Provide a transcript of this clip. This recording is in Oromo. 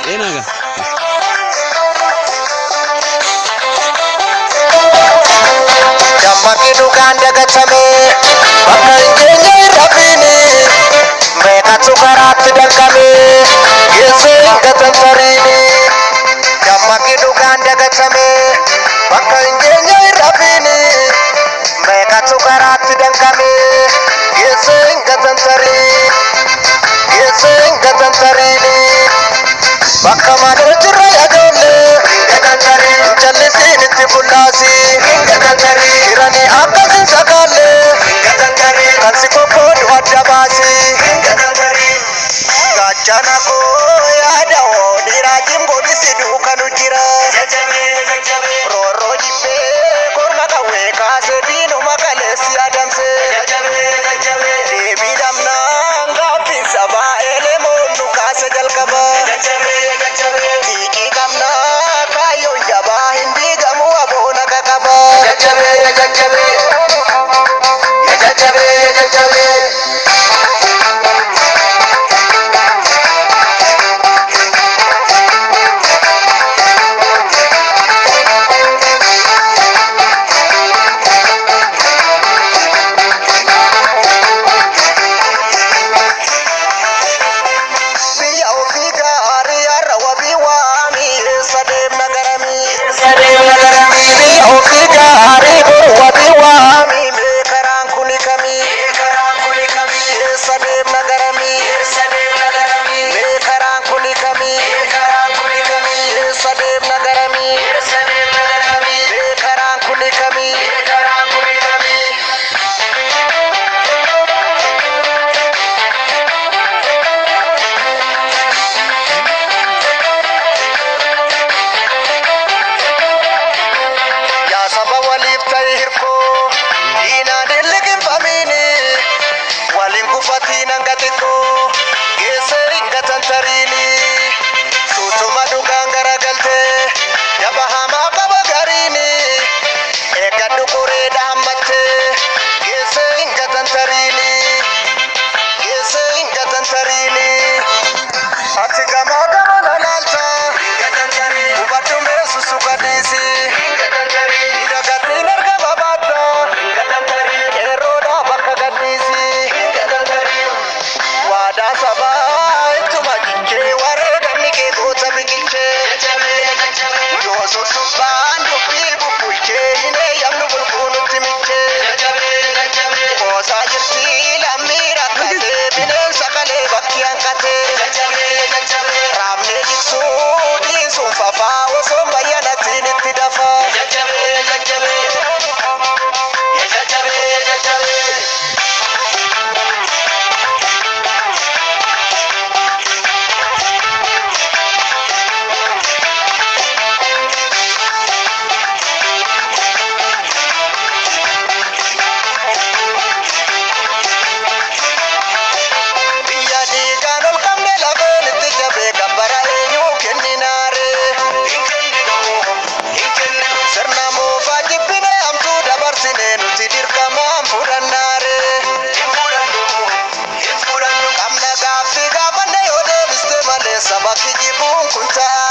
Eenaga. Dammaqii dhugaan dagatame bakka hin geenye hin rafiini meeqatu karaatti danqame geessee hin gatantariini. Dammaqii dhugaan dagatame bakka hin geenye hin rafiini meeqatu karaatti danqame geessee hin gatantariini. Geessee hin gatantariini. Bakka malee jirra yaadoolle jallisii itti fullaasi jiranii akkasin sakaalle kan si kokkoodhu adda baasi. Gaachana koo yaada hoo dhiiraa jimboodhisi duukanu jira. Roorroo jibbee korma qawwee kaasee diinuma kaleessi adamsee. Deebii dhabnaan gaaffiin sabaa elemoon nu kaase jalqaba. Xiiqii qabnaa kaayyoon jabaa hin diigamu aboona qaqaba. Biyya ofii gaarii har'a wabii waamii eessa deemna garamii? Biyya ofii gaarii boru wabii waamii mee karaan kuni kamii? Eessa deemna garamii? Mee karaan kuni kamii? Eessa deemna garamii? Mee karaan kuni kamii? Yaa saba waliif ta'e hirkoo diinaan hin liqimfamiini waliin kufatiin hanga xiqqoo geessee hin gatantariini suutuma dhugaan garagaltee daba hamaa qaba gariini eeggadhu qoreedha hammattee geessee hin gatantariini geessee hin gatantariini ati gamaa gamana laalta hubadhu meessu suka dhiisi. Dagatiin argama baatta qeerroodhaa bakka gadhiisi. Waadaa sabaa ittuma cichee wareegamni kee goota biqilchee. Yoo sussubbaan dubbii bubbulchee hin eeyyamnu bulbuu nutti michee. Qoosaa jirti lammii rakkatee bineensa kalee bakki hanqatee. Raabnee jigsuu dhiisuun fafaa osoo bayyanatiin itti dafaa. Biyya dhiigaan ol qabne lafeen itti jabee gabbara eenyuu kenninaare. Sirna moofaa jibbine hamtuu dabarsine nuti dirqamaan fudhannaare. Qabna gaaffii gaafanne yoo deebiste malee saba kijibuun kun ta'aare.